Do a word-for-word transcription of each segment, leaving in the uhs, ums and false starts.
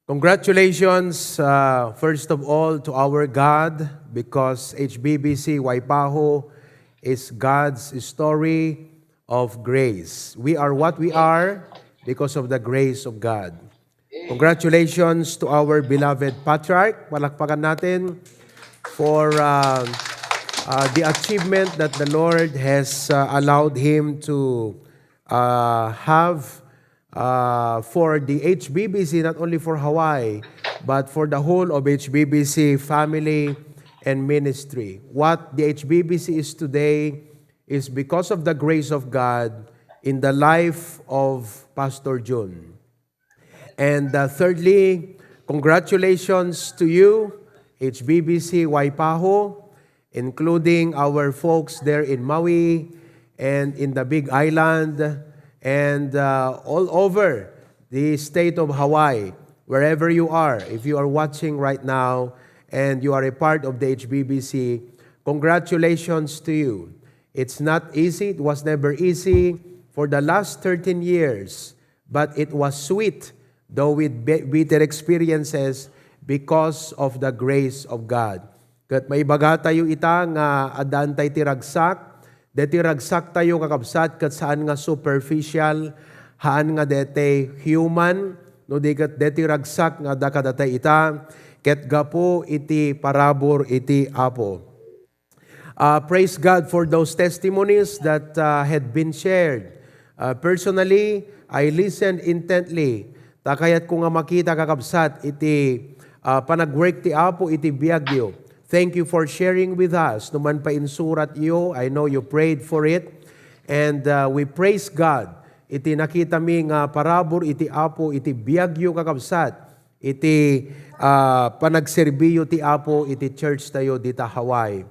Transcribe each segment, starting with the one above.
Congratulations, uh, first of all, to our God, because H B B C Waipahu is God's story of grace. We are what we are because of the grace of God. Congratulations to our beloved patriarch. Palakpakan natin for, uh, uh, the achievement that the Lord has, uh, allowed him to, uh, have, uh, for the H B B C, not only for Hawaii, but for the whole of H B B C family and ministry. What the H B B C is today is because of the grace of God in the life of Pastor Jun. And, uh, thirdly, congratulations to you, H B B C Waipahu, including our folks there in Maui and in the Big Island and, uh, all over the state of Hawaii, wherever you are. If you are watching right now and you are a part of the H B B C, congratulations to you. It's not easy. It was never easy for the last thirteen years, but it was sweet, though with bi-, bitter experiences, because of the grace of God. Ket maibaga tayo ita nga addaan tay ti ragsak. Deti ragsak tayo, kakabsat, ket saan nga superficial, haan nga deti human, no di ket deti ragsak nga adda kadatay ita, ket gapu iti parabur iti Apo. Uh, praise God for those testimonies that, uh, had been shared. Uh, personally, I listened intently. Ta kayatko nga makita, kakabsat, iti, uh, panagwork ti Apo iti biagyo. Thank you for sharing with us. No man pa insuratyo, I know you prayed for it. And, uh, we praise God iti nakitami nga parabur iti Apo iti biagyo, kakabsat, iti, ah, panagserbiyo ti Apo iti church tayo dita Hawaii.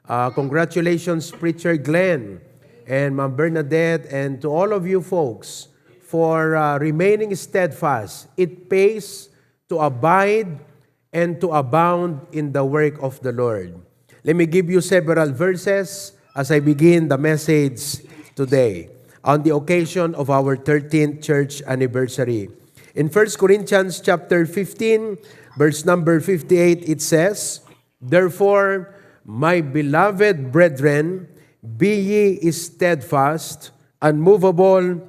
Ah, congratulations, Preacher Glenn and Ma'am Bernadette, and to all of you folks for, ah, remaining steadfast. It pays to abide and to abound in the work of the Lord. Let me give you several verses as I begin the message today on the occasion of our thirteenth church anniversary. In First Corinthians chapter fifteen, verse number fifty-eight, it says, "Therefore, my beloved brethren, be ye steadfast, unmovable,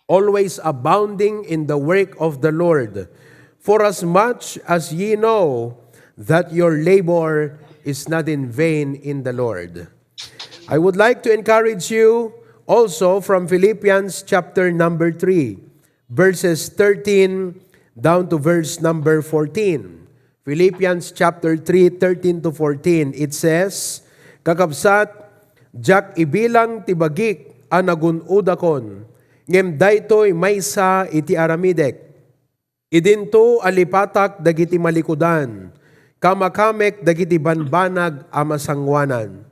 always abounding in the work of the Lord, for as much as ye know that your labor is not in vain in the Lord." I would like to encourage you also from Philippians chapter number three, verses thirteen down to verse number fourteen. Philippians chapter three, thirteen to fourteen, it says, "Kakabsat, diak ibilang ti bagik a nagun-odakon, ngem daytoy maysa iti aramidek. Idinto a lipatak dagiti malikudan, kamakamek dagiti banbanag a masangoanan.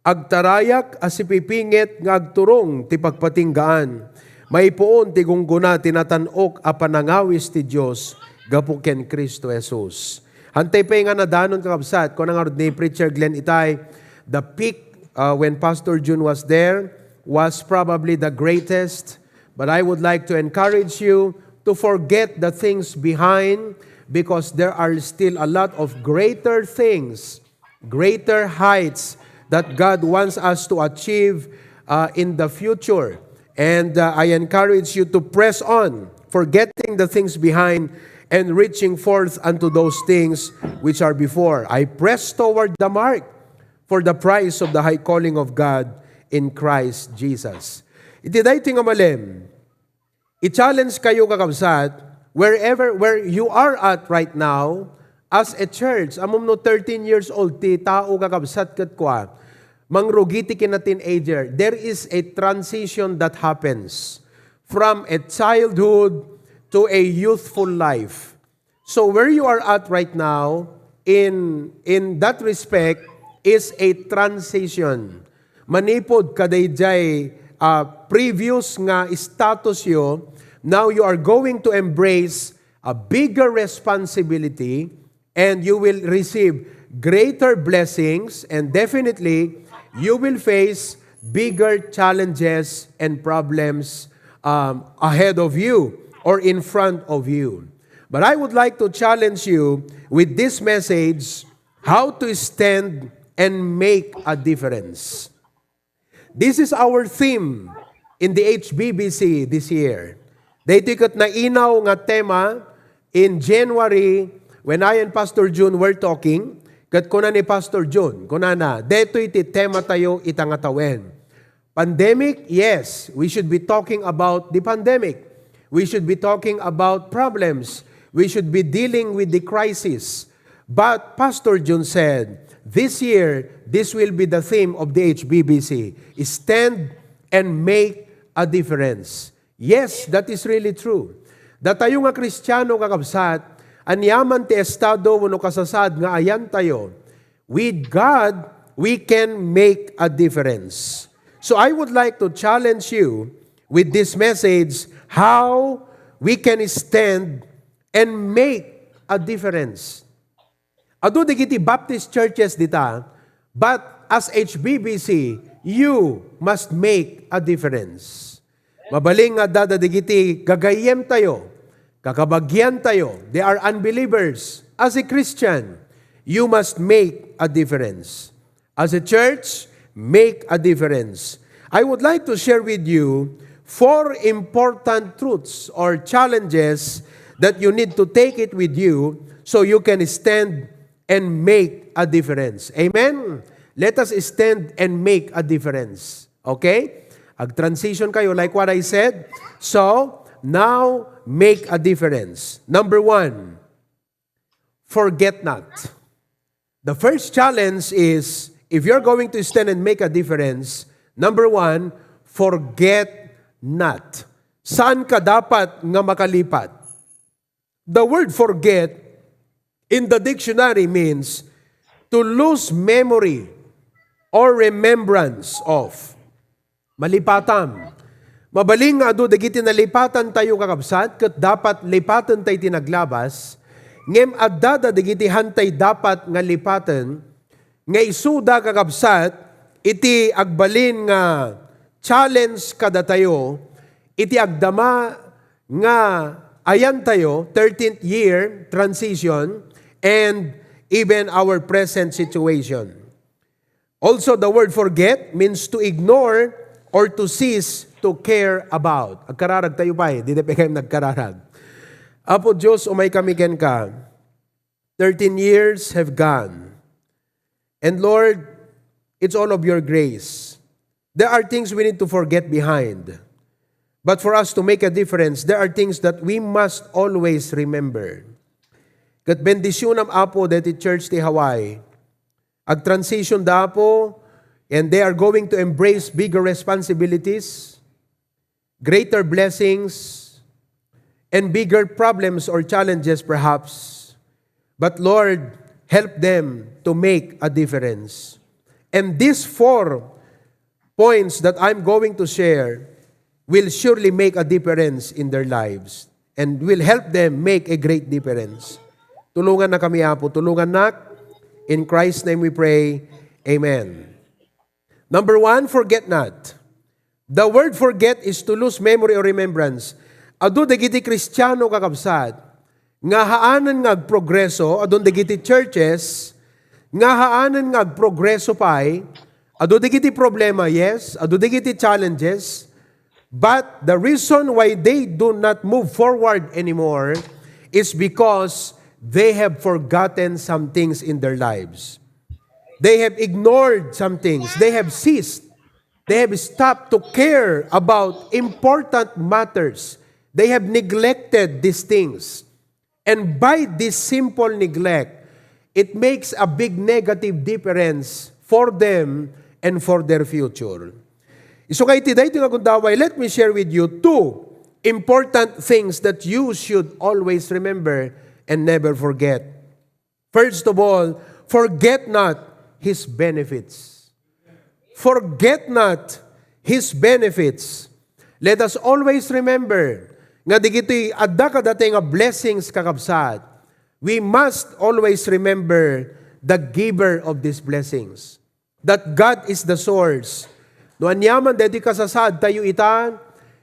Agtarayak a sipipinget nga agturong ti pagpatinggaan. Maipuon ti gunggona ti natan-ok a panangawis ti Dios gapu ken Cristo Jesus." Hantay pay nga nadanon, kakabsat, kuna ngarud ni Preacher Glenn itay, the peak, uh, when Pastor Jun was there was probably the greatest, but I would like to encourage you to forget the things behind, because there are still a lot of greater things, greater heights that God wants us to achieve, uh, in the future. And, uh, I encourage you to press on, forgetting the things behind and reaching forth unto those things which are before. I press toward the mark for the prize of the high calling of God in Christ Jesus. Iti daytoy nga malem, i-challenge kayo, kakabsat, wherever, where you are at right now, as a church, ammom no thirteen years old ti tao, kakabsat, ket kua, mangrugi ti kina-teenager. There is a transition that happens from a childhood to a youthful life. So where you are at right now, in, in that respect, is a transition. Manipud kadaydiay, ah, previous nga status yo, now you are going to embrace a bigger responsibility, and you will receive greater blessings, and definitely you will face bigger challenges and problems, um, ahead of you or in front of you. But I would like to challenge you with this message, how to stand and make a difference. This is our theme in the H B B C this year. Daytoy ket nainaw nga tema in January when I and Pastor Jun were talking, ket kuna ni Pastor Jun, kunana, daytoy ti tema tayo ita nga tawen. Pandemic, yes, we should be talking about the pandemic. We should be talking about problems. We should be dealing with the crisis. But Pastor Jun said, this year, this will be the theme of the H B B C. Stand and make a difference. Yes, that is really true. Datayo nga Kristiano, kakabsat, aniaman ti estado wenno kasasaad nga ayantayo, with God, we can make a difference. So I would like to challenge you with this message, how we can stand and make a difference. Adu dagiti Baptist churches dita, but as H B B C, you must make a difference. Mabalin nga adda dagiti gagayyemtayo, kakabagiantayo, they are unbelievers. As a Christian, you must make a difference. As a church, make a difference. I would like to share with you four important truths or challenges that you need to take it with you so you can stand and make a difference. Amen? Let us stand and make a difference. Okay? Ag-transition kayo like what I said. So, now, make a difference. Number one, forget not. The first challenge is, if you're going to stand and make a difference, number one, forget not. Saan ka dapat nga makalipat? The word forget in the dictionary means to lose memory or remembrance of. Malipatam. Mabalin nga adu dagiti nalipatantayo, kakabsat, ket dapat lipaten tay ti naglabas, ngem adda dagiti hantay dapat nga lipaten, nga isuda, kakabsat, iti agbalin nga challenge kadatayo, iti agdama nga ayantayo, thirteenth year transition, and even our present situation. Also, the word forget means to ignore or to cease to care about. Agkararag tayo pay, di tayo pay nagkararag. Apo Diyos, umay kami kenka. Thirteen years have gone. And Lord, it's all of your grace. There are things we need to forget behind. But for us to make a difference, there are things that we must always remember. Ket bendisyonam, Apo, deti church ti Hawaii. Ag-transition da, Apo, and they are going to embrace bigger responsibilities, greater blessings, and bigger problems or challenges perhaps. But Lord, help them to make a difference. And these four points that I'm going to share will surely make a difference in their lives and will help them make a great difference. Tulungan na kami, Apo. Tulungan nak. In Christ's name we pray. Amen. Number one, forget not. The word forget is to lose memory or remembrance. Adu dagiti Kristiano, kakabsat, nga haanen nga agprogreso, adun dagiti churches, nga haanen nga agprogreso pay, adu dagiti problema, yes, adu dagiti challenges, but the reason why they do not move forward anymore is because they have forgotten some things in their lives. They have ignored some things. They have ceased. They have stopped to care about important matters. They have neglected these things. And by this simple neglect, it makes a big negative difference for them and for their future. Isu nga iti daytoy nga gundaway, let me share with you two important things that you should always remember and never forget. First of all, forget not His benefits. Forget not His benefits. Let us always remember nga digitoy adda kadatayo nga blessings, kakabsat. We must always remember the giver of these blessings. That God is the source. No aniaman dagiti kasasaadtayo ita,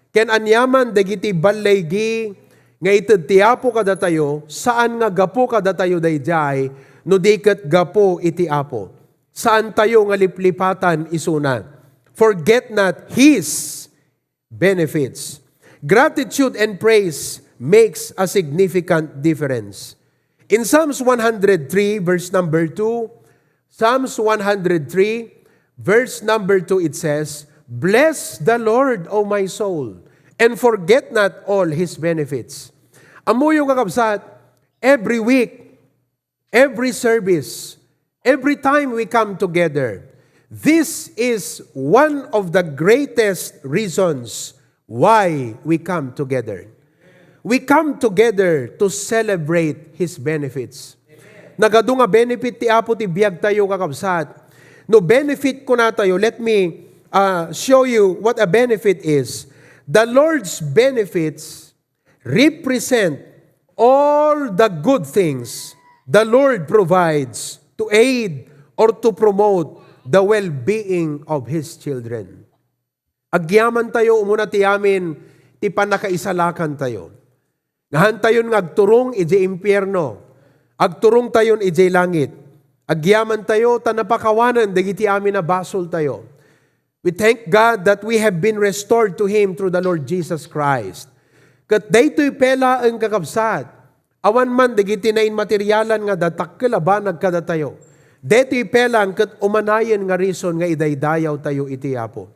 ken aniaman dagiti balligi, nga ited ti Apo kadatayo, saan nga gapu kadatayo daydiay, no di ket gapu iti Apo. Saantayo nga liplipatan isuna. Forget not His benefits. Gratitude and praise makes a significant difference. In Psalms one hundred three, verse number two, Psalms one hundred three, verse number two, it says, "Bless the Lord, O my soul, and forget not all His benefits." Ammoyo, kakabsat, every week, every service, every time we come together, this is one of the greatest reasons why we come together. We come together to celebrate His benefits. Nagadu nga benefit ti Apo ti biag tayo, kakabsat. No benefit kuna tayo, let me uh, show you what a benefit is. The Lord's benefits represent all the good things the Lord provides to aid or to promote the well-being of His children. Agyaman tayo umuna ti amin ti pannakaisalakan tayo. Nga hantayon nga agturong iti impierno, agturong tayon iti langit. Agyaman tayo ta napakawanen dagiti amin a basol tayo. We thank God that we have been restored to Him through the Lord Jesus Christ. Ket daytoy pay laeng, kakabsat, awan man dagiti nainmaterialan nga dakkel a banag kadatayo. Daytoy pay laeng ket umanayen nga reason nga idaydayaw tayo iti Apo.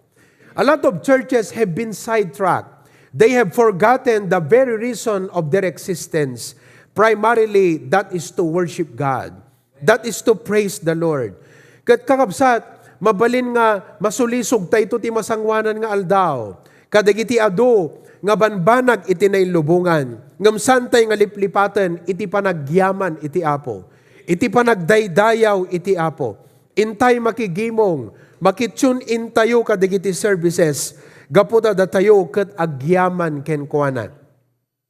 A lot of churches have been sidetracked. They have forgotten the very reason of their existence. Primarily, that is to worship God. That is to praise the Lord. Ket, kakabsat, mabalin nga masulisog tayo ti masangoanan nga aldaw kadagiti adu nga banbanag iti nailubongan, ngem saan tayo nga liplipaten iti panagyaman iti Apo, iti panagdaydayaw iti Apo. Intay makigimong, makitune in tayo kadagiti services gapu ta datayo ket agyaman kenkuana.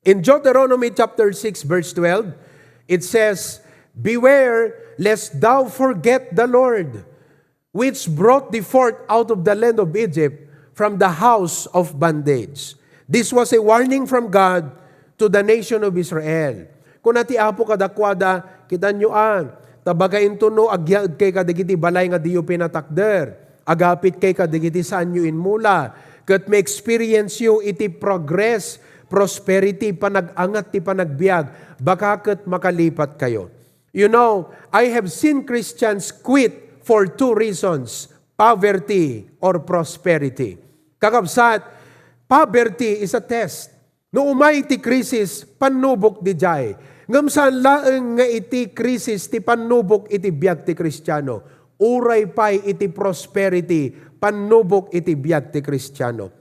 In Deuteronomy chapter six, verse twelve, it says, "Beware lest thou forget the Lord, which brought thee forth out of the land of Egypt, from the house of bondage." This was a warning from God to the nation of Israel. Kuna ti Apo kadakuada, "Kitanyo a, ta baga intono agyaed kay kadagiti balay nga diyo pinatakder, agapit kay kadagiti saanyo inmula, ket ma-experience yo iti progress, prosperity, panag-angat ti panagbiag, baka ket makalipat kayo." You know, I have seen Christians quit for two reasons, poverty or prosperity. Kakabsat, poverty is a test. No umay ti krisis, pannubok didiay. Ngem saan laeng nga iti krisis ti pannubok iti biag ti Kristiano. Uray pay iti prosperity, pannubok iti biag ti Kristiano.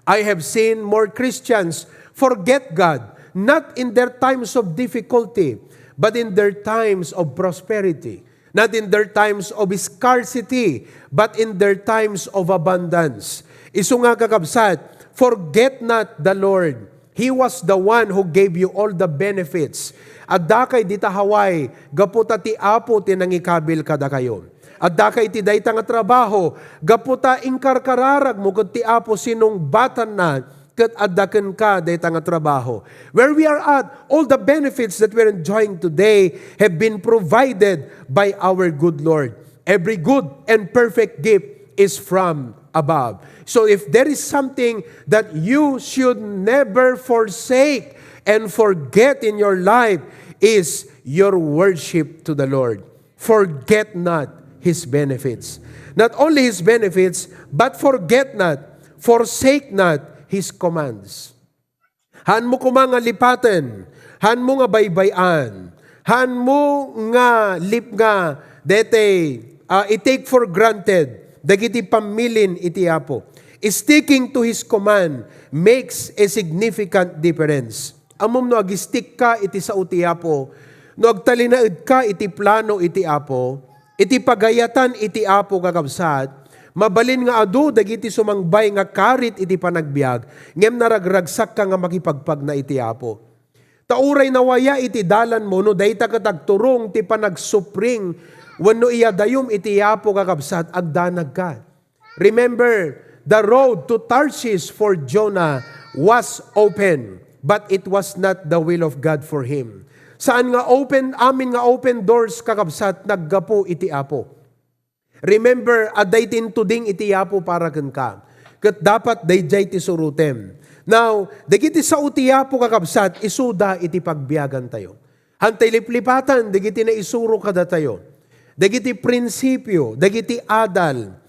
I have seen more Christians forget God, not in their times of difficulty, but in their times of prosperity. Not in their times of scarcity, but in their times of abundance. Isu nga, kakabsat, forget not the Lord. He was the one who gave you all the benefits. Adda kay dita Hawaii, gapu ta ti Apo ti nangikabil kadakayo. Adda kay ti dayta nga trabaho, gapu ta inkarkararagmo ket ti Apo sinungbatanna ket adda kenka dayta nga trabaho. Where we are at, all the benefits that we're enjoying today have been provided by our good Lord. Every good and perfect gift is from above. So if there is something that you should never forsake and forget in your life is your worship to the Lord. Forget not His benefits. Not only His benefits, but forget not, forsake not His commands. Hanmo koma nga lipaten, hanmo nga baybay-an, hanmo nga lip nga dete, ah, i-take for granted dagiti pammilin iti Apo. Sticking to His command makes a significant difference. Ammom no agistik ka iti sao ti Apo, no agtalinaed ka iti plano iti Apo, iti pagayatan iti Apo, kakabsat, mabalin nga adu dagiti sumangbay nga karit iti panagbiag, ngem naragragsakka nga makipagpagna iti Apo. Ta uray nawaya iti dalanmo no dayta ket agturong ti panagsupring wenno iyadayom iti Apo, kakabsat, agdanagka. Remember, the road to Tarshish for Jonah was open. but it was not the will of God for him. Saan nga open, amin nga open doors, kakabsat, naggapu iti Apo. Remember, adda iti intuding iti Apo para kenka. Ket dapat daydiay ti surotem. Now, dagiti sao ti Apo, kakabsat, isuda iti pagbiagantayo. Hantay liplipatan dagiti naisuro kadatayo. Dagiti prinsipio, dagiti adal.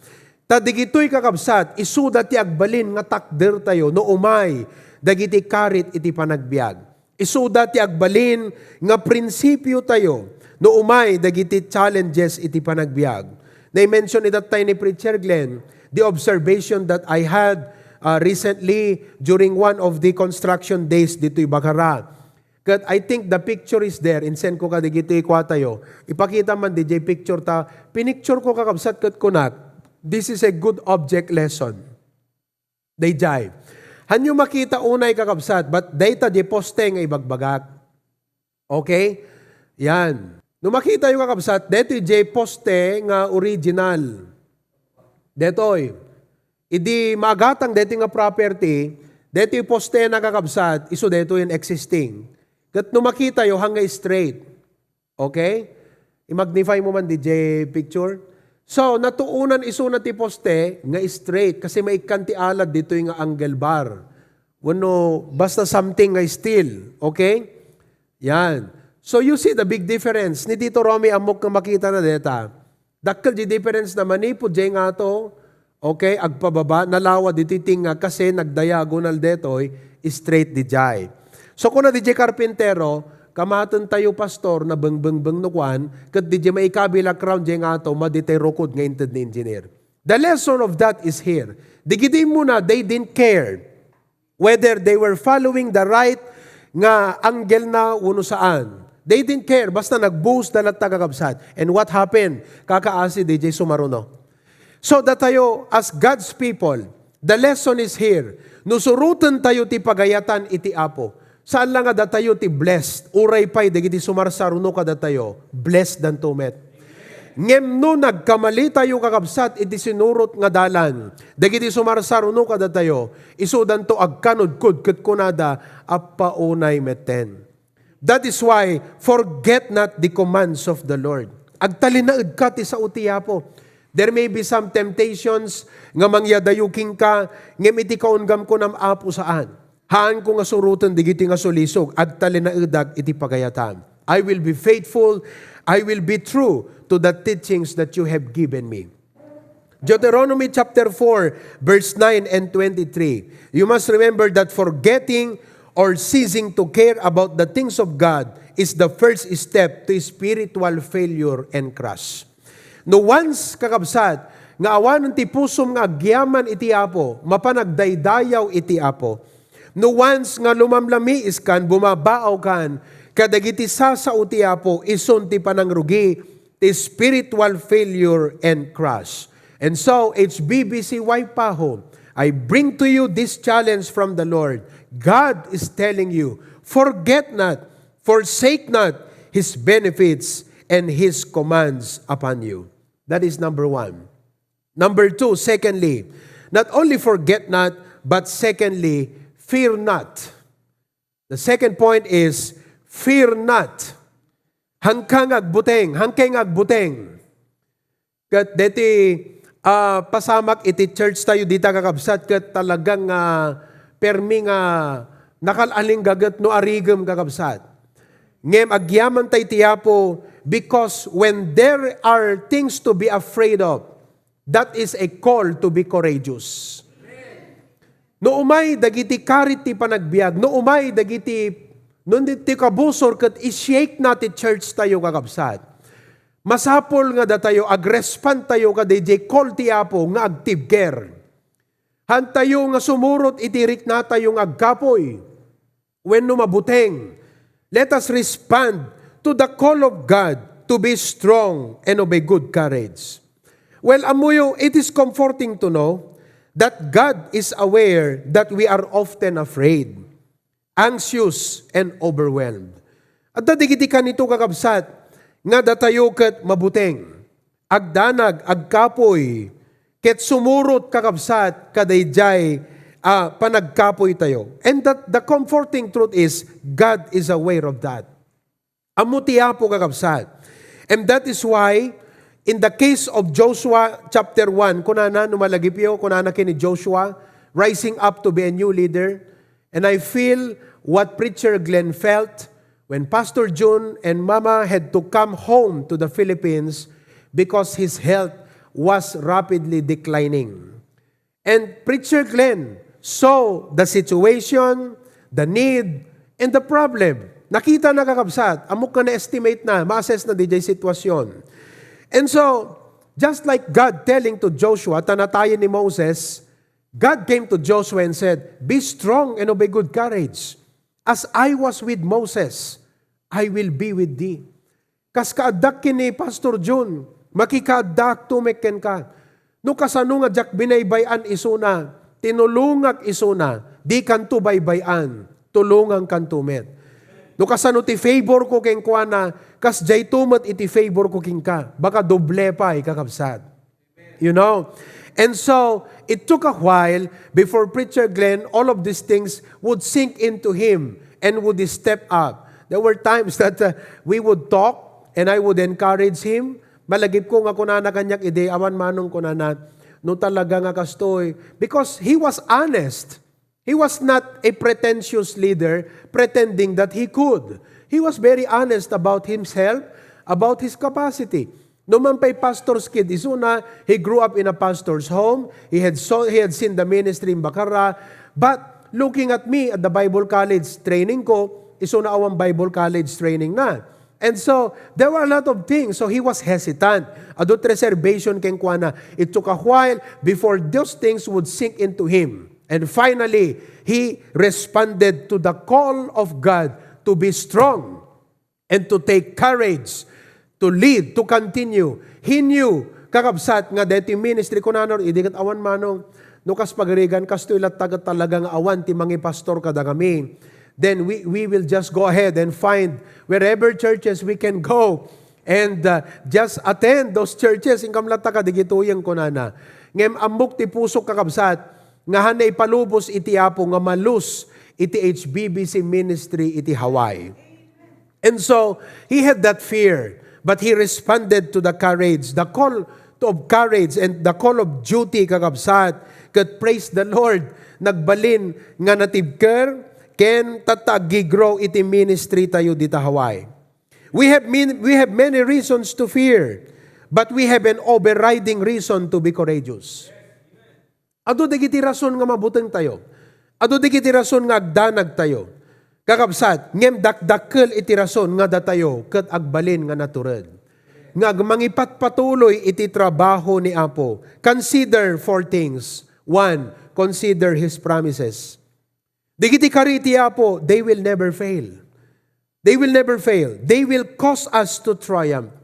Ta dagitoy, kakabsat, isuda ti agbalin nga takdertayo no umay dagiti karit iti panagbiag. Isuda ti agbalin nga prinsipiotayo no umay dagiti challenges iti panagbiag. Na-mention itattay ni Preacher Glenn, the observation that I had, uh, recently during one of the construction days ditoy Bacara. Ket I think the picture is there. Insend ko kadagiti kuatayo. Ipakita man diay picture ta. Pinicture ko, kakabsat, ket kunak, this is a good object lesson. Daydiay. Hanyo makita unay, kakabsat, but dayta diay poste nga ibagbagak. Okay? Yan. No makitayo, kakabsat, daytoy diay poste nga original. Daytoy. Idi maagatang daytoy nga property, daytoy postena, kakabsat, isu daytoy an existing. Ket no makitayo, hangga straight. Okay? I-magnify mo man diay picture. So, natuonan isuna ti poste nga straight kasi maikkan ti alad ditoy nga angle bar. Wenno basta something nga steel. Okay? Yan. So, you see the big difference. Ni Tito Romy, ammok nga makita na deta. Dakkel diay difference na manipud diay ngato, okay, agpababa, nalawa ditoy tingga kasi nagdiagonal detoy, straight diay. So, kuna diay karpintero, kamatentayo, pastor, nabengbeng no kuan, ket diay maikabilak round diay ngato, madi tay rukod nga inted ni engineer. The lesson of that is here. Dagiti immuna, they didn't care whether they were following the right nga angle na wenno saan. They didn't care. Basta nagbuusda latta, kakabsat. And what happened? Kakaasi diay sumaruno. So, datayo, as God's people, the lesson is here. No surotentayo ti pagayatan iti Apo, saan la nga datayo ti blessed. Uray pay dagiti sumarsaruno kadatayo, blessed danto met. Ngem no nagkamalitayo, kakabsat, iti sinurot nga dalan, dagiti sumarsaruno kadatayo, isudanto agkanudkod ket kunada, "Appa, unay metten." That is why, forget not the commands of the Lord. Agtalinaedka ti sao ti Apo. There may be some temptations nga mangyadayo kenka, ngem iti kaunggam kunam, "Apo, saan. Haanko nga suroten dagiti nga sulisog, agtalinaedak iti pagayatan. I will be faithful, I will be true to the teachings that you have given me." Deuteronomy chapter four, verse nine and twenty-three. You must remember that forgetting or ceasing to care about the things of God is the first step to spiritual failure and crash. No once, kakabsat, nga awanen ti pusom nga agyaman iti Apo, mapan agdaydayaw iti Apo. No once nga lumamlamiiskan, bumabaawkan kadagiti sasao ti Apo, isun ti panangrugi, ti spiritual failure and crash. And so, H B B C Y Paho, I bring to you this challenge from the Lord. God is telling you, forget not, forsake not His benefits and His commands upon you. That is number one. Number two, secondly, not only forget not, but secondly, fear not. The second point is, fear not. Haanka nga agbuteng, haanka nga agbuteng. Ket deti, ah, pasamak iti church tayo dita, kakabsat, ket talagang, ah, permi nga nakal-alinggaget no arigem, kakabsat. Ngem agyaman tay ti Apo, because when there are things to be afraid of, that is a call to be courageous. No umay dagiti karit ti panagbiag, no umay dagiti, no di ti kabusor ket i-shake na ti church tayo, kakabsat. Masapul nga datayo agrespond tayo kadaydiay call ti Apo nga agtibker. Haantayo nga sumurot iti riknatayo nga agkapuy wenno mabuteng. Let us respond to the call of God to be strong and of a good courage. Well, ammoyo, it is comforting to know that God is aware that we are often afraid, anxious, and overwhelmed. Adda dagiti kanito, kakabsat, nga datayo ket mabuteng, agdanag, agkapuy, ket sumurot, kakabsat, kadaydiay ah, panagkapuy tayo. And that the comforting truth is, God is aware of that. Ammo ti Apo, kakabsat. And that is why, in the case of Joshua chapter one, kunana, no malagipyo, kunana ken ni Joshua, rising up to be a new leader, and I feel what Preacher Glenn felt when Pastor Jun and Mama had to come home to the Philippines because his health was rapidly declining. And Preacher Glenn saw the situation, the need, and the problem. Nakita na, kakabsat, ammok nga na-estimate na, ma-assess na diay sitwasyon. And so, just like God telling to Joshua, ta natayen ni Moses, God came to Joshua and said, "Be strong and of a good courage. As I was with Moses, I will be with thee." Kas kaaddak ken ni Pastor Jun, makikaaddaakto met kenka. No kasano nga diak binaybay-an isuna, tinulongak isuna, dikanto baybay-an, tulongankanto met. No kasano ti favor ko kenkuana, kasdiayto met iti favor ko kenka, baka doble pay, kakabsat. You know? And so, it took a while before Preacher Glenn, all of these things would sink into him and would step up. There were times that uh, we would talk and I would encourage him. Malagipko nga kunana kaniak idi, awan manong kunana, no talaga nga kastoy. Because he was honest. He was not a pretentious leader pretending that he could. He was very honest about himself, about his capacity. No man pay pastor's kid isuna, he grew up in a pastor's home. He had so, he had seen the ministry in Bacarra. But looking at me at the Bible college training ko, isuna awan Bible college training na. And so, there were a lot of things. So, he was hesitant. Adu ti reservation kenkuana. It took a while before those things would sink into him. And finally, he responded to the call of God to be strong and to take courage, to lead, to continue. He knew, kakabsat, nga daytoy ministry, kunana, idi ket awan manong, no kas pagarigan, kastoy latta ket talaga nga awan ti mangipastor kadagami. Then we, we will just go ahead and find wherever churches we can go and uh, just attend those churches. Inkam latta kadigitoyen, kunana. Ngem ammok ti pusok, kakabsat, nga han naipalubos iti Apo nga malus iti H B B C ministry iti Hawaii. And so, he had that fear, but he responded to the courage, the call to, of courage, and the call of duty, kakabsat. Ket praise the Lord, nagbalin nga natibker, ken tatta aggi-grow iti ministry tayo dita Hawaii. We have, min- we have many reasons to fear, but we have an overriding reason to be courageous. Adu dagiti rason nga mabutengtayo. Adu dagiti rason nga agdanagtayo. Kakabsat, ngem dakdakkel iti rason nga datayo ket agbalin nga natured. Nga agmangipatpatuloy iti trabaho ni Apo. Consider four things. One, consider His promises. Dagiti kari ti Apo, they will never fail. They will never fail. They will cause us to triumph.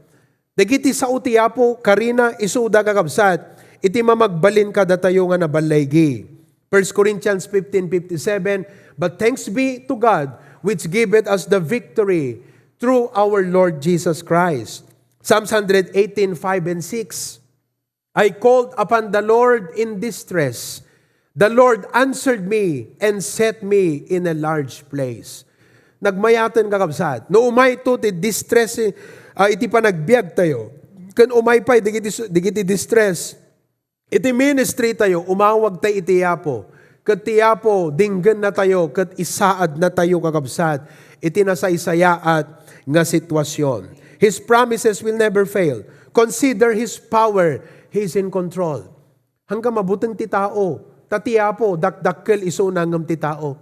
Dagiti sao ti Apo, karina, isuda, kakabsat, iti mamagbalin kadatayo nga naballigi. First Corinthians fifteen fifty-seven, "But thanks be to God, which giveth us the victory through our Lord Jesus Christ." Psalms one hundred eighteen, five and six. "I called upon the Lord in distress. The Lord answered me and set me in a large place." Nagmayaten, kakabsat. No umay to ti distress, eh, ah, iti panagbiag tayo. Ken umay pay digiti, digiti distress. Iti ministry tayo, umawag tayo iti Apo. Ket ti Apo, dinggen na tayo, ket isaad na tayo, kakabsat, iti nasaysayaat nga sitwasyon. His promises will never fail. Consider His power. He is in control. Hangga mabuteng ti tao, ta ti Apo, dakdakkel isuna ngem ti tao.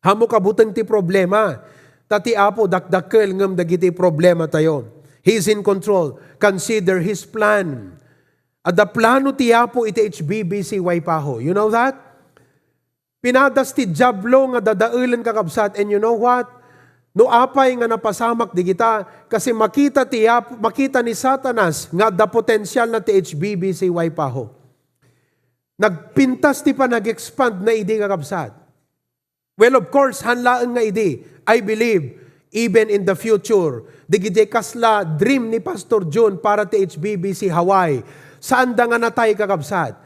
Hamo kabuteng ti problema, ta ti Apo, dakdakkel ngem dagiti problema tayo. He is in control. Consider His plan. Adda plano ti Apo iti H B B C Waipahu. You know that? Pinadas ti Diablo nga dadaelen, kakabsat, and you know what? No apay nga napasamak digita, kasi makita ti Apo, makita ni Satanas nga adda potensial na ti H B B C Waipahu. Nagpintas ti panag-expand na idi, kakabsat. Well, of course, han laeng nga idi, I believe, even in the future, digiti kasla dream ni Pastor Jun para ti H B B C Hawaii, saanda nga natay, kakabsat.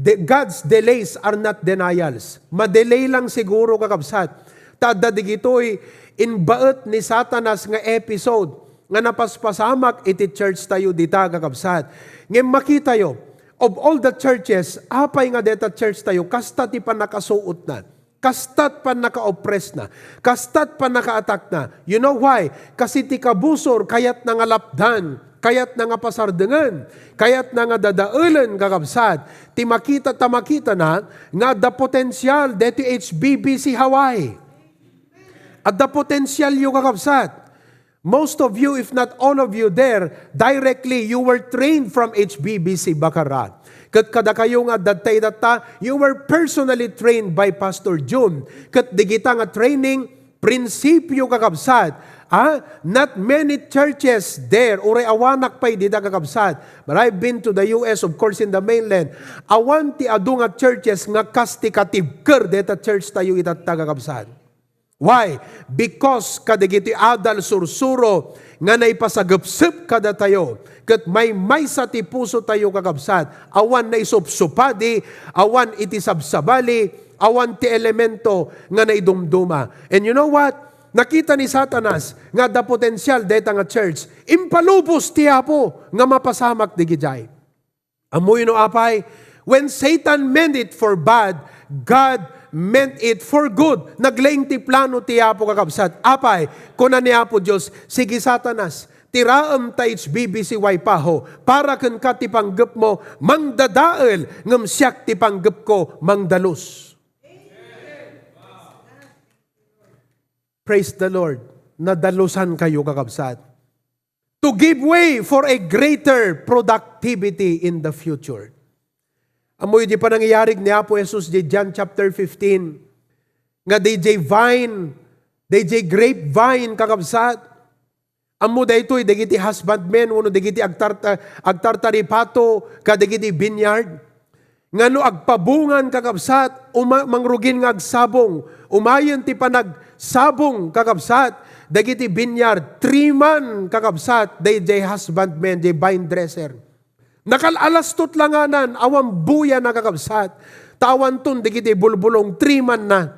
De-, God's delays are not denials. Madelay lang siguro, kakabsat. Ta adda digitoy inbaet ni Satanas nga episode nga napaspasamak iti church tayo dita, kakabsat. Ngem makitayo, of all the churches, apay nga deta church tayo, kasta ti pannakasuotna, kastat pannakaopresna, kastat pannakaatakna. You know why? Kasi ti kabusor, kayatna nga lapdan, kayatna nga pasardengen, kayatna nga dadaelen, kakabsat, ti makita ta makitana nga adda potensial deti H B B C Hawaii. Adda potensialyo, kakabsat. Most of you, if not all of you there, directly, you were trained from H B B C Bacarra. Ket kadakayo nga adda tay datta, you were personally trained by Pastor Jun. Ket digita nga training, prinsipyo, kakabsat, ah, not many churches there, uray awanak pay dida, kakabsat. But I've been to the U S, of course, in the mainland. Awan ti adu nga churches nga kas ti katibker deta church tayo itatta, kakabsat. Why? Because kadagiti adal sursuro nga naipasagepsep kadatayo, ket maymaysa ti puso tayo, kakabsat, awan naisupsupadi, awan iti sabsabali, awan ti elemento nga naidumduma. And you know what? Nakita ni Satanas nga adda potensial dayta nga church. Impalubos ti Apo nga mapasamak digidiay. Ammoyo no apay? When Satan meant it for bad, God meant it for good. Naglaing ti plano ti Apo, kakabsat. Apay, kuna ni Apo Dios, "Sige, Satanas, tiraem ta H B B C Waipahu, para kenka ti panggepmo mangdadael, ngem siak ti panggepko mangdalus." Praise the Lord. Nadalusan kayo, kakabsat. To give way for a greater productivity in the future. Ammoyo di panangiyarig ni Apo Jesus di John chapter fifteen, nga D J vine, D J grapevine, kakabsat. Ammo daytoy dagiti husbandmen wenno dagiti agtarta-, agtartaripato kadagiti vineyard. Nga no agpabungan, kakabsat, uma-, mangrugin nga agsabong. Umayen ti panagsabong, kakabsat, dagiti vineyard. Three man, kakabsat, dayjay husbandman, jay vine dresser. Nakal-alastot langanan, awan buyana, kakabsat. Ta awanton dagiti bulbulong, three man na.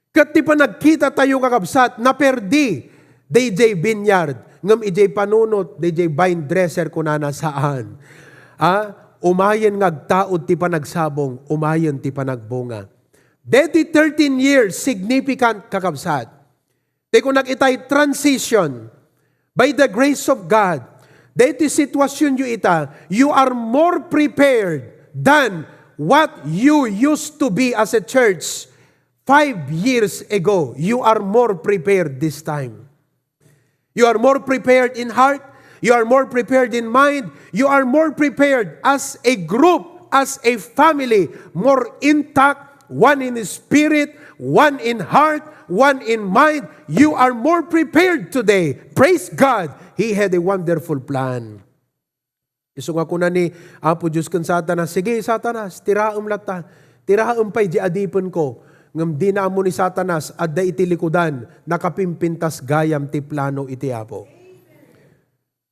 Ket ti panagkita tayo, kakabsat, naperdi dayjay vineyard, ngem idiay panunot dayjay vine dresser kunana, saan. Ah, umayen nga agtaud ti panagsabong, umayen ti panagbunga. Deti thirteen years, significant, kakabsat. Ti kunak itay transition by the grace of God. Deti situasyonyo ita, you are more prepared than what you used to be as a church five years ago. You are more prepared this time. You are more prepared in heart. You are more prepared in mind. You are more prepared as a group, as a family, more intact, one in spirit, one in heart, one in mind. You are more prepared today. Praise God. He had a wonderful plan. Isu nga kuna ni Apo Dios ken Satanas, "Sige, Satanas, tiraem latta. Tiraem pay di adipenko." Ngem dina ammo ni Satanas, adda iti likudan, nakapimpintas gayam ti plano iti Apo.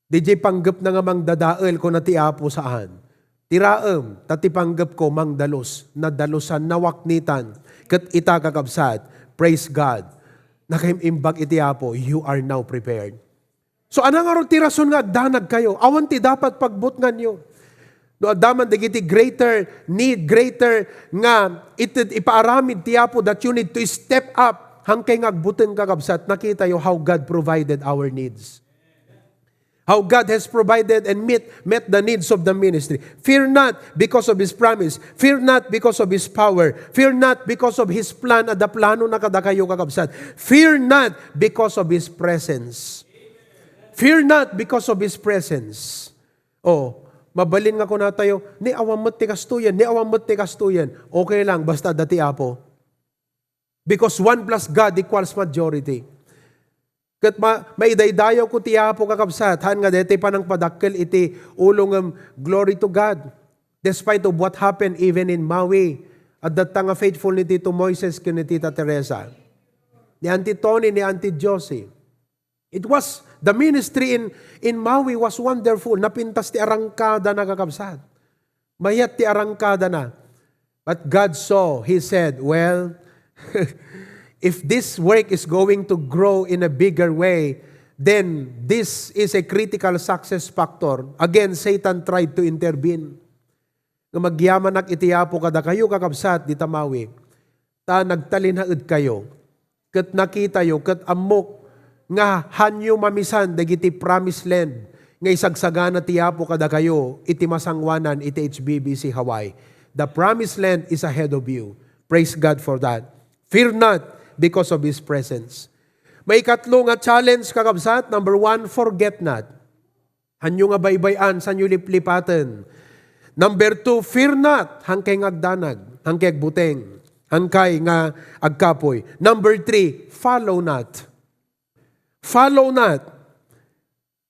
Didiay panggepna nga mangdadael, kuna ti Apo, saan. Tiraem, ta ti panggepko mangdalus, nadalusan, nawaknitan. Ket ita, kakabsat, praise God, nakaim-imbag iti Apo, you are now prepared. So, ania ngarud ti rason nga agdanag kayo? Awan ti dapat pagbutnganyo. No, adda man dagiti greater need, greater nga it-, ipaaramid ti Apo that you need to step up. Hangkay nga agbuteng, kakabsat, nakitayo how God provided our needs. How God has provided and meet, met the needs of the ministry. Fear not because of His promise. Fear not because of His power. Fear not because of His plan. Adda planona kadakayo, kakabsat. Fear not because of His presence. Fear not because of His presence. Oh, mabalin nga kunatayo, "Ni awan met ti kastoyen, ni awan met ti kastoyen." Okay lang, basta adda ti Apo. Because one plus God equals majority. Ket ma-, maidaydayawko ti Apo, kakabsat, haan nga daytoy panangpadakkel iti ulo ngem, glory to God. Despite of what happened even in Maui, adda ta nga faithful ni Tito Moises ken ni Tita Teresa, ni Auntie Tony, ni Auntie Josie. It was, the ministry in, in Maui was wonderful. Napintas ti arangkada, kakabsat. Mayat ti arangkadana. But God saw, He said, "Well, if this work is going to grow in a bigger way, then this is a critical success factor." Again, Satan tried to intervene. Nga magyamanak iti Apo kadakayo, kakabsat, dita mawi. Ta nagtalinaedkayo, ket nakitayo, ket ammok nga hanyo mamisan dagiti promised land nga isagsagana ti Apo kadakayo iti masangoanan iti H B B C Hawaii. The promised land is ahead of you. Praise God for that. Fear not because of His presence. Maikatlo nga challenge, kakabsat, number one, forget not. Hanyo nga baybay-an, sanyo liplipaten. Number two, fear not. Hankay nga agdanag, hankay agbuteng, hankay nga agkapuy. Number three, follow not. Follow not.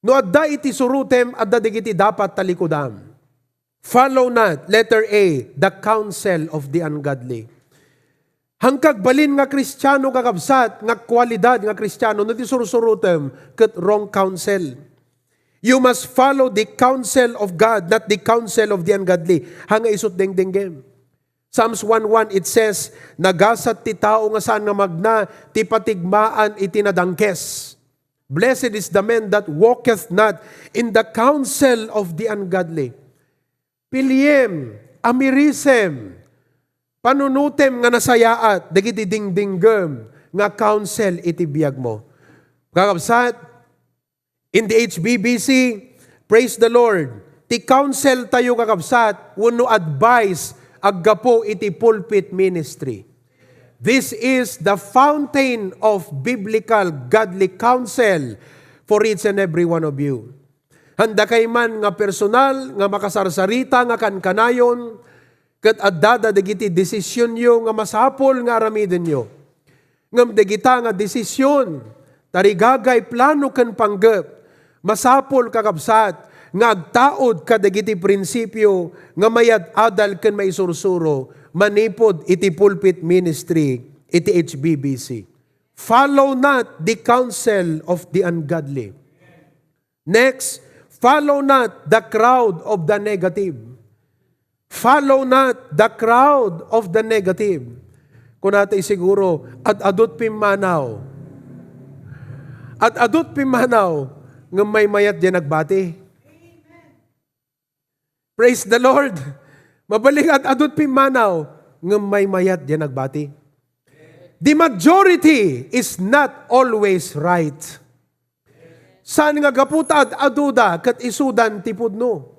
No adda iti surotem, adda dagiti dapat talikudam. Follow not. Letter A, the counsel of the ungodly. Hankag balin nga Kristiano, kakabsat, nga kwalidad nga Kristiano, no ti sursurotem ket wrong counsel. You must follow the counsel of God, not the counsel of the ungodly. Hanga isut dengdenggem. Psalms one one, it says, "Nagasat ti tao nga saan nga magna ti patigmaan iti nadangkes. Blessed is the man that walketh not in the counsel of the ungodly." Piliem, amirisem, panunotem nga nasayaat dagiti dingdinggem nga counsel iti biagmo. Kakabsat, in the H B B C, praise the Lord, ti counsel tayo, kakabsat, wenno advice aggapu iti pulpit ministry. This is the fountain of biblical godly counsel for each and every one of you. Handakay man nga personal nga makasarsarita nga kankanayon, ket addada dagiti desisionyo nga masapul nga aramidenyo. Ngem dagita nga desisyon, tarigagay, plano ken panggep, masapul, kakabsat, nga agtaud kadagiti prinsipio nga mayad-adal ken maisursuro manipud iti pulpit ministry iti H B B C. Follow not the counsel of the ungodly. Next, follow not the crowd of the negative. Follow not the crowd of the negative. Kunatay siguro, ad-adut pimmanaw. Ad-adut pimmanaw, ngem maymayat diay nagbati. Praise the Lord! Mabalin nga ad-adut pimmanaw, ngem maymayat diay nagbati. The majority is not always right. Saan nga gapu ta ad-aduda ket isudan ti pudno?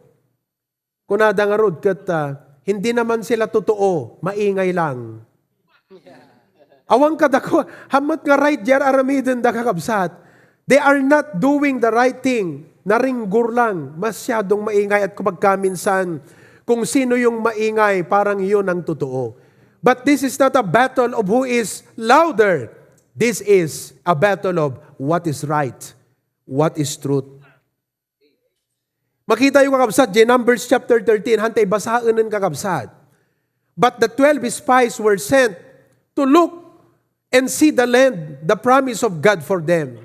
Kunada ngarud ket, ah, "Hindi naman sila totoo, maingay lang." Awan kadakua, hammet nga right diay aramidenda, kakabsat. They are not doing the right thing. Naringgor lang, masyadong maingay at kapag kaminsan, kung sino yung maingay, parang yun ang totoo. But this is not a battle of who is louder. This is a battle of what is right, what is truth. Makita yo, kakabsat, diay Numbers chapter thirteen, hantay basaen, kakabsat. But the twelve spies were sent to look and see the land, the promise of God for them.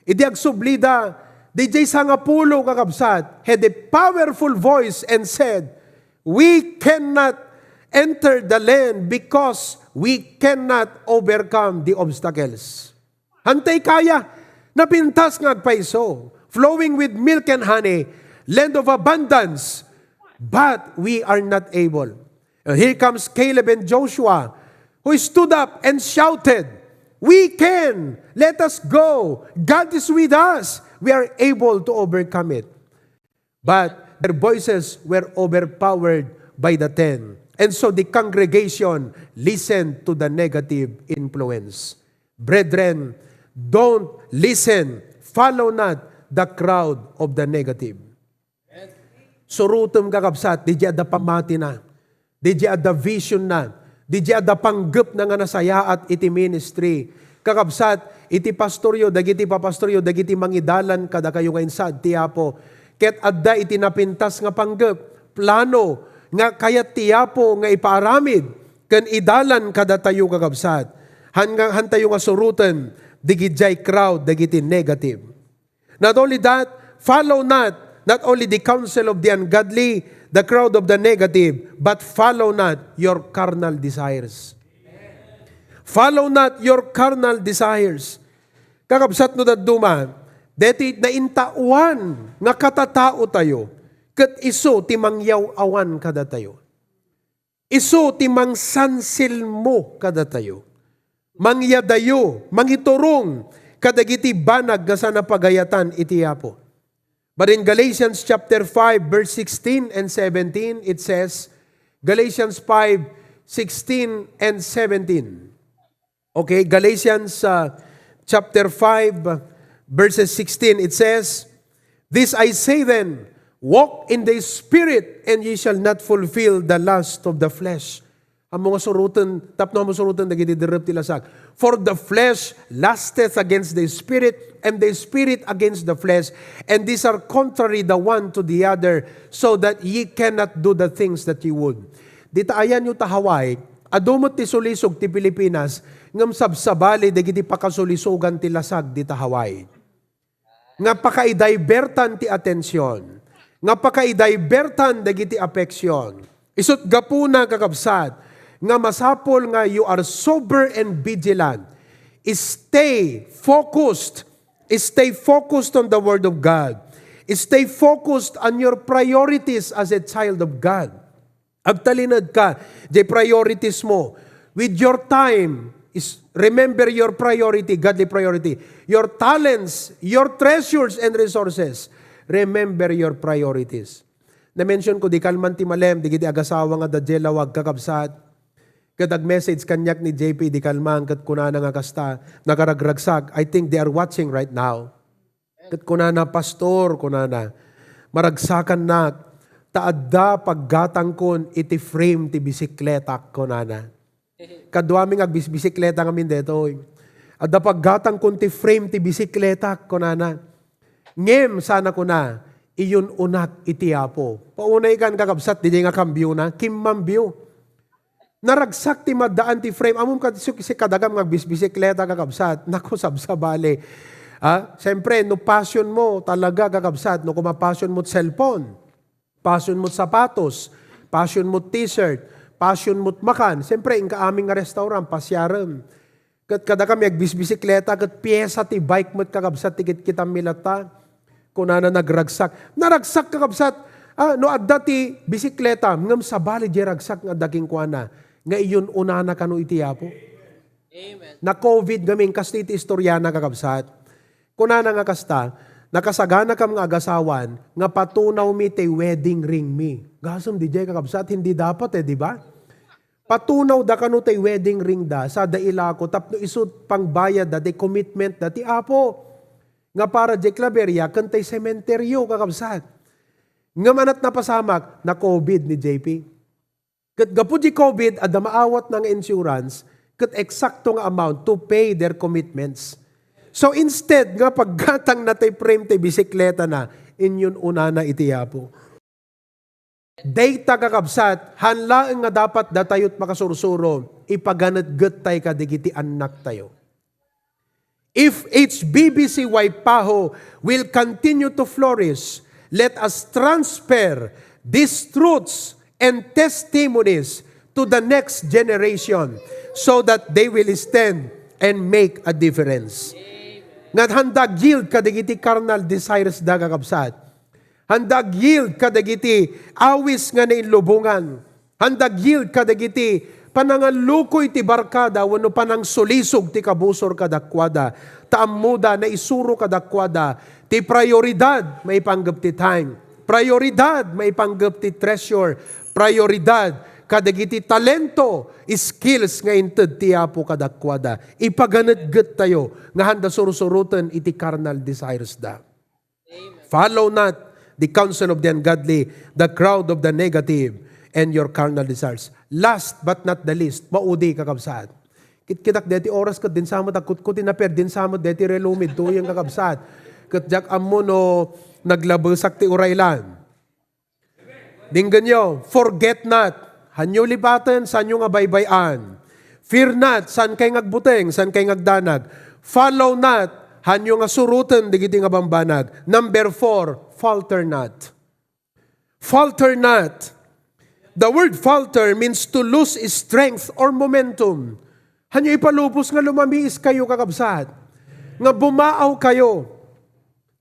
Idi agsublida, diay sangapulo, kakabsat, had a powerful voice and said, "We cannot enter the land because we cannot overcome the obstacles." Hantay kaya, napintas nga agpayso, flowing with milk and honey, land of abundance, but we are not able. And here comes Caleb and Joshua, who stood up and shouted, "We can! Let us go! God is with us! We are able to overcome it." But their voices were overpowered by the ten. And so the congregation listened to the negative influence. Brethren, don't listen, follow not the crowd of the negative. Surotem, kakabsat, diay adda pammatina. Diay adda visionna, diay adda panggepna nga nasayaat iti ministry. Kakabsat, iti pastoryo, dagiti papastoryo, dagiti mangidalan kadakayo nga insaad ti Apo. Ket adda iti napintas nga panggep, plano, nga kayat ti Apo nga ipaaramid ken idalan kadatayo, kakabsat. Han-, hantayo nga suroten, digidiay crowd, dagiti negative. Not only that, follow not, not only the counsel of the ungodly, the crowd of the negative, but follow not your carnal desires. Follow not your carnal desires. Kakabsat, no dadduma, deti naintaoan nga katatao tayo, ket isu ti mangyaw-awan kadatayo. Isu ti mangsansilmo kadatayo. Mangyadayo, mangiturong kadagiti banag nga saan a pagayatan iti Apo. But in Galatians chapter five, verse sixteen and seventeen, it says, Galatians five, sixteen and seventeen. Okay, Galatians, uh, chapter five, verses sixteen, it says, "This I say then, walk in the Spirit, and ye shall not fulfill the lust of the flesh." Ammo nga suruten, tapno ammo suruten dagiti derrep ti lasag. "For the flesh lusteth against the Spirit, and the Spirit against the flesh, and these are contrary the one to the other, so that ye cannot do the things that ye would." Dita ayanyo ta Hawaii, adu met ti sulisog ti Pilipinas, ngem sabsabali dagiti pakasulisogan ti lasag dita Hawaii. Nga pakaidibertan ti atension, nga pakaidibertan dagiti apeksion. Isut' gapuna, kakabsat, nga masapul nga you are sober and vigilant. Stay focused. Stay focused on the Word of God. Stay focused on your priorities as a child of God. Agtalinaed ka, jay priorities mo. With your time, is, remember your priority, godly priority. Your talents, your treasures and resources, remember your priorities. Na-mention ko, di kalman ti malem, digiti agasawa nga adda jay lawag, kakabsat. Ket ag-message kaniak ni J P, di kalman, ket kunana nga kasta, nakaragragsak, "I think they are watching right now." Ket kunana, "Pastor," kunana, "maragsakannak, ta adda paggatangkon iti frame ti bisikletak," kunana. Kaduami nga agbisbisikleta ngamin detoy. "Adda paggatangkon ti frame ti bisikletak," kunana. Ngem sana kuna, "Iyun-unak iti Apo." Paunay kan, kakabsat, diay nga kambiona, kimmambio. Naragsak ti maddaan ti frame. Ammom ket si, si kadagam nga agbisbisikleta, kakabsat. Naku, sabsabali. Ah, siyempre, no passion mo talaga, kakabsat, no kuma passion mo cellphone, passion mo sapatos, passion mo t-shirt, passion mo makan, siyempre, inka amin nga restaurant, pasiarem. Ket kada kami agbisbisikleta, ket piesa ti bike met, kakabsat, ti kitkitam mi latta. Kunana, nagragsak. Naragsak, kakabsat. Ah, no adda ti bisikleta, ngem sabali diay ragsak nga adda kenkuana, nga iyun-unana kano iti Apo. Amen. Na-covid ngamin, kastoy ti istoriana, kakabsat. Kunana nga kasta, "Nakasaganakam nga agasawan, nga patunawmi ti wedding ringmi." Gasem diay, kakabsat, hindi dapat eh, di ba? Patunawda kano ti wedding ringda, sada ilako, tapno isu pangbayadda ti commitmentda ti Apo. Nga para diay klaberia, ken ti sementeryo, kakabsat. Ngem anat napasamak, na-covid ni J P. Ket gapu di covid, adda maawatna nga insurance, ket eksakto nga amount to pay their commitments. So instead nga paggatangna ti frame ti bisikletana, inyun-unana iti Apo. Dayta, kakabsat, haan laeng nga dapat datayot makasursuro, ipaganetgettay kadagiti annaktayo. If H B B C Waipahu will continue to flourish, let us transfer these truths and testimonies to the next generation so that they will stand and make a difference. Nga handa ag-yield kadagiti carnal desires da, kakabsat. Handa ag-yield kadagiti awis nga nainlubongan. Handa ag-yield kadagiti panangallukoy ti barkada wenno panangsulisog ti kabusor kadakuada. Ta ammoda, naisuro kadakuada ti prioridad maipanggep ti time. Prioridad maipanggep ti treasure. Prioridad kadagiti talento, skills nga inted ti Apo kadakuada. Ipaganetgettayo nga handa sursuroten iti carnal desires da. Follow not the counsel of the ungodly, the crowd of the negative, and your carnal desires. Last but not the least, maudi, kakabsat. Kitkitak deti oras ket dinsamet agkutkuti na per dinsamet deti relumi ditoyen, kakabsat. Ket diak ammo no naglabesak ti uraylan. Denggenyo, "Forget not." Hanyo lipaten, sanyo nga baybay-an. "Fear not," saankay nga agbuteng, saankay nga agdanag. "Follow not," hanyo nga suroten dagiti nga bambanag. Number four, "Falter not." Falter not. The word falter means to lose strength or momentum. Hanyo ipalubos nga lumamiis kayo, kakabsat. Nga bumaaw kayo.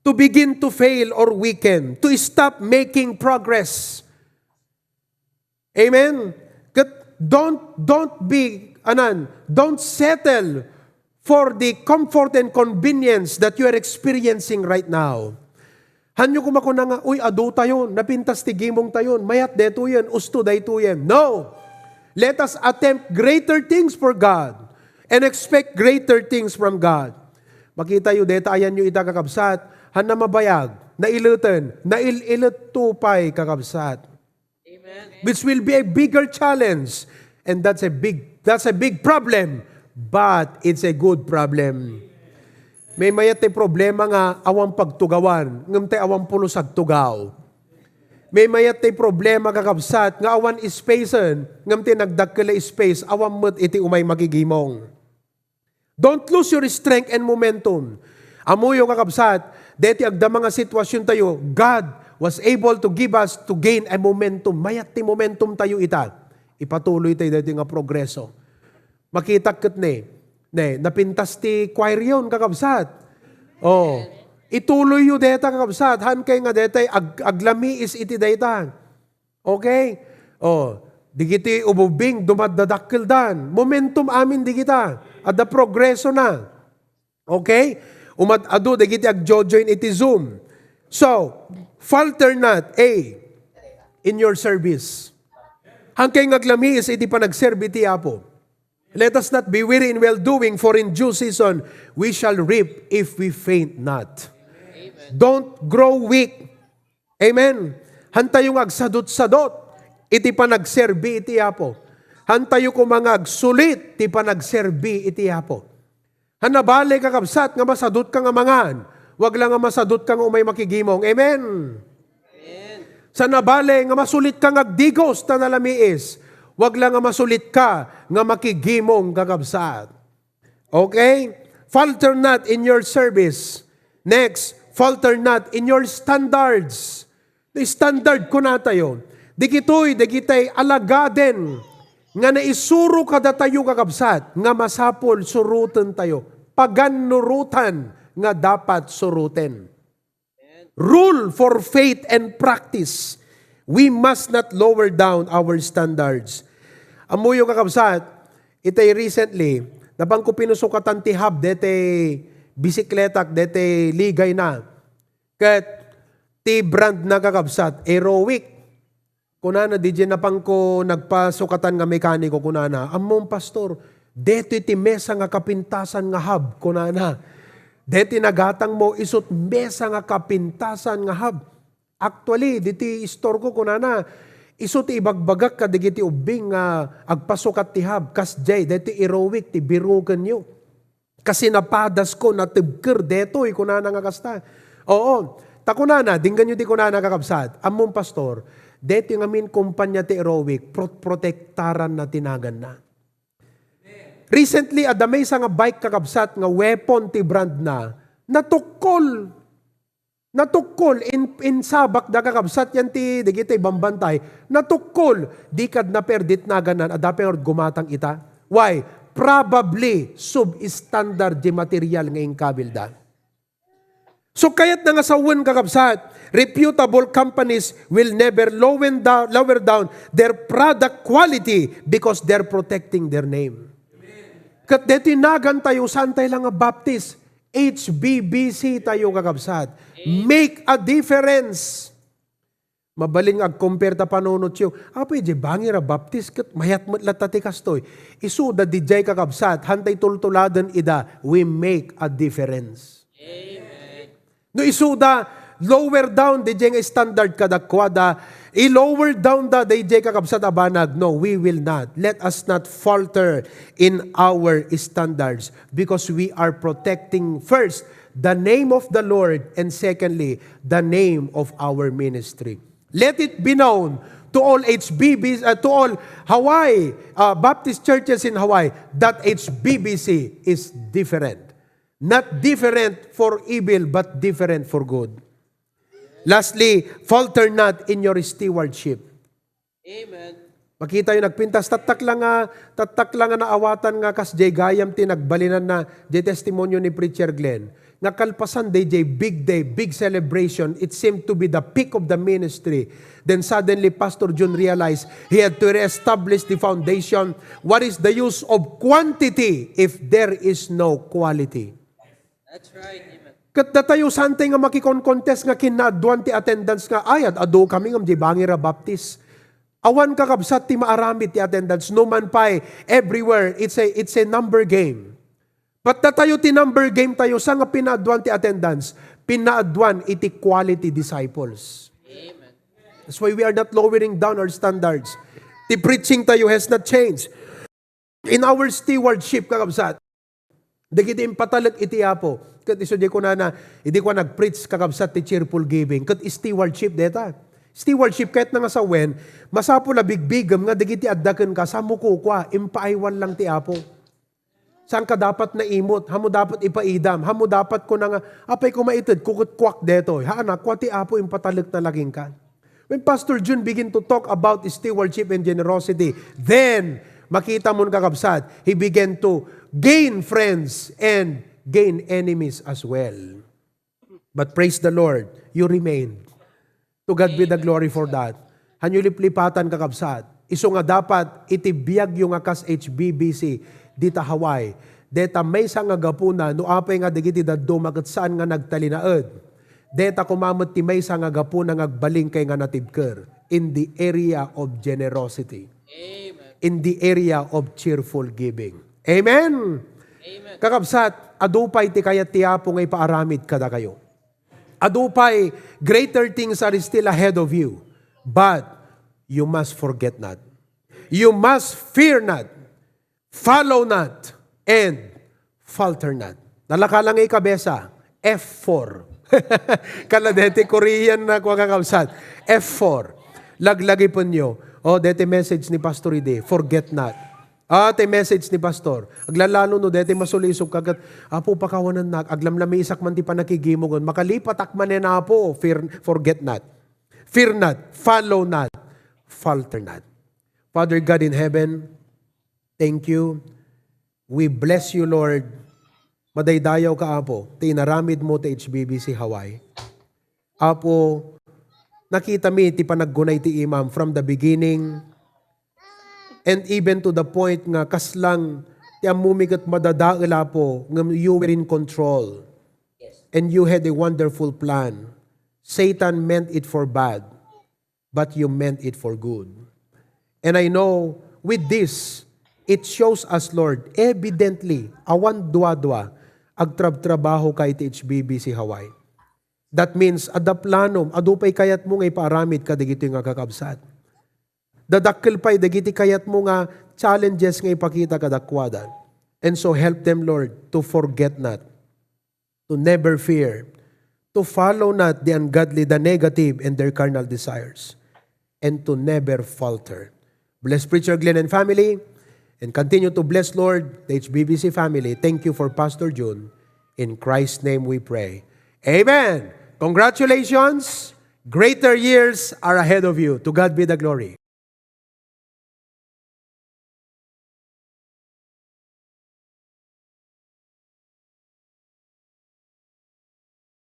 To begin to fail or weaken. To stop making progress. Amen? Ket don't, don't be, anan, don't settle for the comfort and convenience that you are experiencing right now. Hanyo koma kuna nga, "Uy, adu tayo, napintas ti gimong tayo, mayat detoyen, usto daytoyen." No! Let us attempt greater things for God and expect greater things from God. Makita yo, deta ayanyo ita, kakabsat, hanna mabayag, naileten, nail-ilet to pay, kakabsat. Which will be a bigger challenge. And that's a big, that's a big problem. But it's a good problem. May mayat ti problema nga awan pagtugawan, ngem ti awan pulos agtugaw. May mayat ti problema, kakabsat, nga awan space-en, ngem ti nagdakkel a space, awan met iti umay makigimong. Don't lose your strength and momentum. Ammoyo, kakabsat, deti agdama nga sitwasyon tayo, God was able to give us to gain a momentum. Mayat ti momentum tayo ita. Ipatuloy tayo deti nga progreso. Makita ket ne, ne, napintas ti choir yon, kakabsat. Oh, ituloy yo deta, kakabsat. Han kay nga deta ag-, aglamiis iti dayta. Okay? Oh, digiti ububing dumadadakkeldan. Momentum amin digita. Adda progreso na. Okay? Umad-adu dagiti agjo-join iti Zoom. So, falter not, A, in your service. Hankay nga aglamiis iti panagserbi ti Apo. Let us not be weary in well-doing, for in due season we shall reap if we faint not. Don't grow weak. Amen. Hantayo nga agsadut-sadut iti panagserbi iti Apo. Hantayo koma nga agsulit ti panagserbi iti Apo. Hanna bale, kakabsat, nga masadutka nga mangan, wag la nga masadutka nga umay makigimong. Amen. Sana bale nga masulitka nga agdigos ta nalamiis, wag la nga masulitka nga makigimong, kakabsat. Okay? Falter not in your service. Next, falter not in your standards. The standard, kunatayo, dagitoy, dagitay alagaden nga naisuro kadatayo, kakabsat, nga masapul suruten tayo. Pagannurotan nga dapat suruten. Rule for faith and practice. We must not lower down our standards. Ammoyo, kakabsat, itay recently, napan ko pinusukatan ti hub dete bisikletak, dete ligay na. Ket ti brand na, kakabsat, Aerowick. Kunana, didiay napan ko nagpasukatan nga mekaniko, kunana, "Ammom, Pastor, detoy ti mesa nga kapintasan nga hub," kunana. "Deti nagatangmo, isut mesa nga kapintasan nga hub." Actually, diti store ko, kunana, isu ti ibagbagak kadagiti ubbing nga agpasukat ti hub, kasdiay, deti Aerowick ti birukenyo. Kasi napadasko, natebker detoy, kunana nga kasta. Oo. Ta kunana, denggenyo ti kunana, kakabsat. "Ammom, Pastor, detoy ngamin kompanya ti Aerowick, pro-, protektaran na ti naganna." Recently, adda maysa nga bike, kakabsat, nga weapon ti brand na, natukkol. Natukkol, in, insabak da, kakabsat, yan ti, dagiti bambantay. Natukkol, di kad naperdi ti naganna, adda pay nga gumatang ita. Why? Probably, substandard di material nga inkabilda. So, kayatna nga sawen, kakabsat, reputable companies will never lowen down, lower down their product quality because they're protecting their name. Ket deti nagan tayo, saan tayo lang nga Baptist? H B B C tayo, kakabsat. Make a difference. Mabalin nga ag-compare ta panunotyo. Apay, di bangir a Baptist, ket mayat met latta ti kastoy. Isuda didiay, kakabsat, hantay tultuladen ida, we make a difference. No isuda, lower down didiay nga standard kadakuada, i-lower down da didiay, kakabsat, a banag. No, we will not. Let us not falter in our standards because we are protecting first the name of the Lord and secondly, the name of our ministry. Let it be known to all H B Bs, uh, to all Hawaii, uh, Baptist churches in Hawaii that H B B C is different. Not different for evil, but different for good. Lastly, falter not in your stewardship. Amen. Makita yung nagpintas, tattak lang nga, tattak lang nga naawatan nga kas jay gayam ti nagbalinanna, jay testimonio ni Preacher Glenn. Nga kalpasan day jay big day, big celebration, it seemed to be the peak of the ministry. Then suddenly, Pastor Jun realized he had to reestablish the foundation. What is the use of quantity if there is no quality? That's right. Amen. Ket datayo saan tay nga makikon-contest nga kinaaduan ti attendance nga, "Ay, ad-, adu kami ngem di bangir a Baptist." Awan kakabsat ti maaramid ti attendance. No man pay, everywhere, it's a, it's a number game. But datayo ti number game tayo, sa nga pinaaduan ti attendance, pinaaduan iti quality disciples. Amen. That's why we are not lowering down our standards. Ti preaching tayo has not changed. In our stewardship, kakabsat, dagiti impatalek iti Apo. Ket isu di kunana, idi ko nag-preach, kakabsat, ti cheerful giving. Ket stewardship deta. Stewardship, ket nga sawen, masapul a bigbigem nga dagiti adda kenka, sa mo kukua, impaaywan lang ti Apo. Saan ka dapat naimot? Hamo dapat ipaidam? Hamo dapat kuna nga, "Apay ko maited, kukutkuak detoy." Haan, kua ti Apo impatalek na lagingka. When Pastor Jun begin to talk about stewardship and generosity, then makita mo, kakabsat, he began to gain friends and gain enemies as well. But praise the Lord, you remained. To God be the glory for that. Hanyo liplipatan, kakabsat. Isu nga dapat iti biagyo nga kas H B B C dita Hawaii, deta maysa nga gapuna no apay nga dagiti dadduma ket saan nga nagtalinaed. Deta koma met ti maysa nga gapuna nga agbalin kay nga natibker in the area of generosity, Amen. in the area of cheerful giving. Amen? Amen. Kakabsat, adu pay ti kayat ti Apo nga ipaaramid kadakayo. Adu pay, greater things are still ahead of you. But you must forget not. You must fear not. Follow not. And falter not. Nalaka lang ikabesa. F four. Kala deti Korean na kua, kakabsat. F four. Laglagipenyo. O, deti message ni Pastor idi. Forget not. Ah, ti message ni Pastor. Aglalalo no, deti masulisog ka ket, "Apo, pakawanennak, aglamlamiisak man ti panakigimogen. Makalipatak manen, Apo, fear, forget not. Fear not, follow not, falter not." Father God in heaven, thank you. We bless you, Lord. Madaydayaw ka, Apo, ti inaramid mo ti H B B C Hawaii. Apo, nakita mi ti panaggunay ti imam from the beginning and even to the point nga kaslang ti ammomi ket madadael, Apo, ngem you were in control. And you had a wonderful plan. Satan meant it for bad, but you meant it for good. And I know with this, it shows us, Lord, evidently, awan duadua, agtrabtrabaho ka iti H B B C Hawaii. That means, adda planom, adu pay kayatmo nga ipaaramid kadagitoy nga kakabsat. Dadakkel pay dagiti kayatmo nga challenges nga ipakita kadakuada. And so help them, Lord, to forget not, to never fear, to follow not the ungodly, the negative, and their carnal desires, and to never falter. Bless Preacher Glenn and family, and continue to bless, Lord, the H B B C family. Thank you for Pastor Jun. In Christ's name we pray. Amen. Congratulations. Greater years are ahead of you. To God be the glory.